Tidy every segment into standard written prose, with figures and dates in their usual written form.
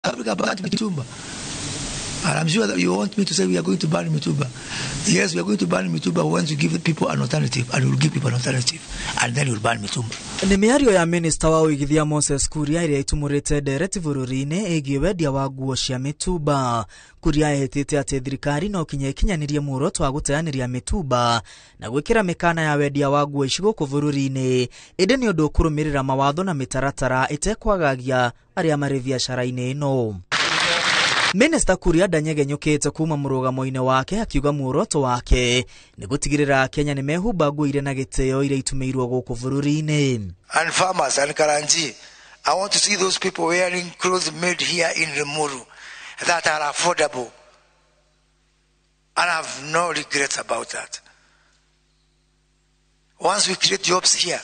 Africa burnt mitumba. And I'm sure that you want me to say we are going to ban mitumba. Yes, we are going to ban mitumba once you give people an alternative, and we'll give people an alternative, and then we'll ban mitumba. Nĩ mĩario ya minista wa ũigithia Moses Kuria ĩrĩa ĩtumũrĩte ndereti bũrũri-inĩ ĩgiĩ wendia wa nguo cia mĩtumba. Kuria ehĩtĩte atĩ thirikari no kinya ĩkinyanĩrie muoroto wa gũteanĩria mĩtumba na gwĩkĩra mĩkana ya wendia wa nguo ici gũkũ bũrũri-inĩ, ĩndĩ nĩ ũndũ ũkũrũmĩrĩra mawatho na mĩtaratara ĩtekwagagia arĩa marĩ biacara-inĩ ĩno. Minista Kuria ndanyegenyũkĩte kuma mũrũgamo-inĩ wake akiuga muoroto wake nĩ gũtigĩrĩra Kenya nĩ mehumba nguo irĩ na gĩtĩo iria itumĩirwo gũkũ bũrũri-inĩ. And farmers and Karanji, I want to see those people wearing clothes made here in Limuru that are affordable. And I have no regrets about that. Once we create jobs here,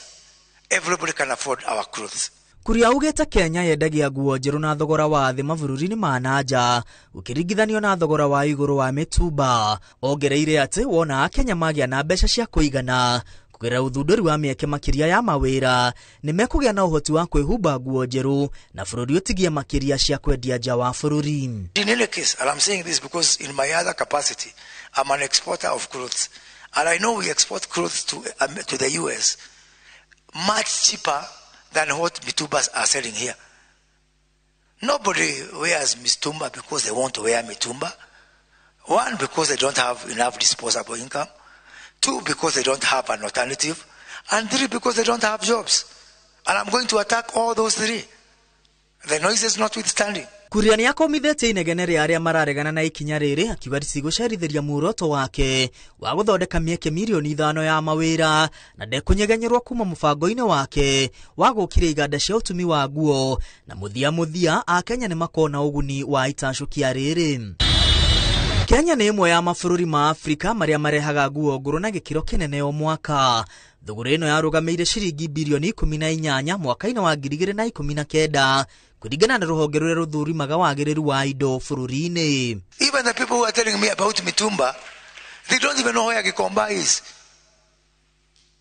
everybody can afford our clothes. Kuria augĩte Kenya yendagia nguo njerũ na thogora wa thĩ mabũrũri-inĩ ma na nja ũkĩringithanio na thogora wa igũrũ wa mĩtumba. Ongereire atĩ wona Akenya magĩa na mbeca cia kũigana kũgerera ũthundũri wa mĩeke makĩria ya mawĩra nĩ mekũgĩa na ũhoti wa kwĩhumba nguo njerũ na bũrũri ũtigie makĩria cia kwendia nja wa bũrũri. In any case, and I'm saying this because in my other capacity, I'm an exporter of clothes. And I know we export clothes to the US much cheaper than what mitumbas are selling here. Nobody wears mitumba because they want to wear mitumba. One, because they don't have enough disposable income. Two, because they don't have an alternative. And three, because they don't have jobs. And I'm going to attack all those three. The noises notwithstanding. Kuria nĩ akomithĩtie inegene rĩa arĩa mararegana na ikinya rĩrĩ akiuga rĩtigũcerithĩria muoroto wake wa gũthondeka mĩeke mirioni 5 ya mawĩra na ndekũnyegenyerwo kuma mũbango-inĩ wake wa gũkiria iganda cia ũtumi wa nguo na mũthia mũthia Akenya nĩ makona ũguni wa itacũkia rĩrĩ. Kenya nĩ ĩmwe ya mabũrũri ma Afrika marĩa marehaga nguo ngũrũ na gĩkĩro kĩnene o mwaka. Thũgũrĩ ĩno yarũgamĩire ciringi birioni 18 mwaka-inĩ wa 2019 kũringana na rũhonge rũrĩa rũthũrimaga wagĩrĩru wa indo bũrũri-inĩ. Even the people who are telling me about mitumba, they don't even know where Gikomba is.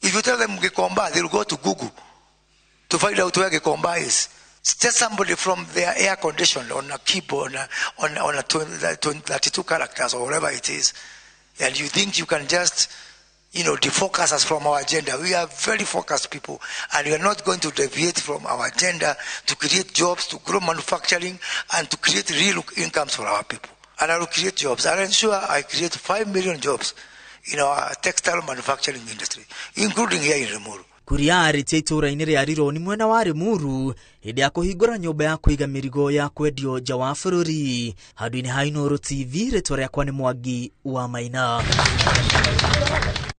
If you tell them Gikomba, they'll go to Google to find out where Gikomba is. It's just somebody from their air conditioned on a keyboard, on a 32 characters or whatever it is. And you think you can just defocus us from our agenda. We are very focused people, and we are not going to deviate from our agenda to create jobs, to grow manufacturing, and to create real incomes for our people. And I will create jobs. I'll ensure I create 5 million jobs in our textile manufacturing industry, including here in Limuru. Kuria arĩtie itũũra-inĩ rĩa Rironi mwena wa Limuru hĩndĩ ya kũhingũra nyũmba ya kũiga mĩrigo ya kwendio nja wa bũrũri. Handũ-inĩ ha Inooro TV, rĩtwa rĩakwa nĩ Mwangi wa Maina.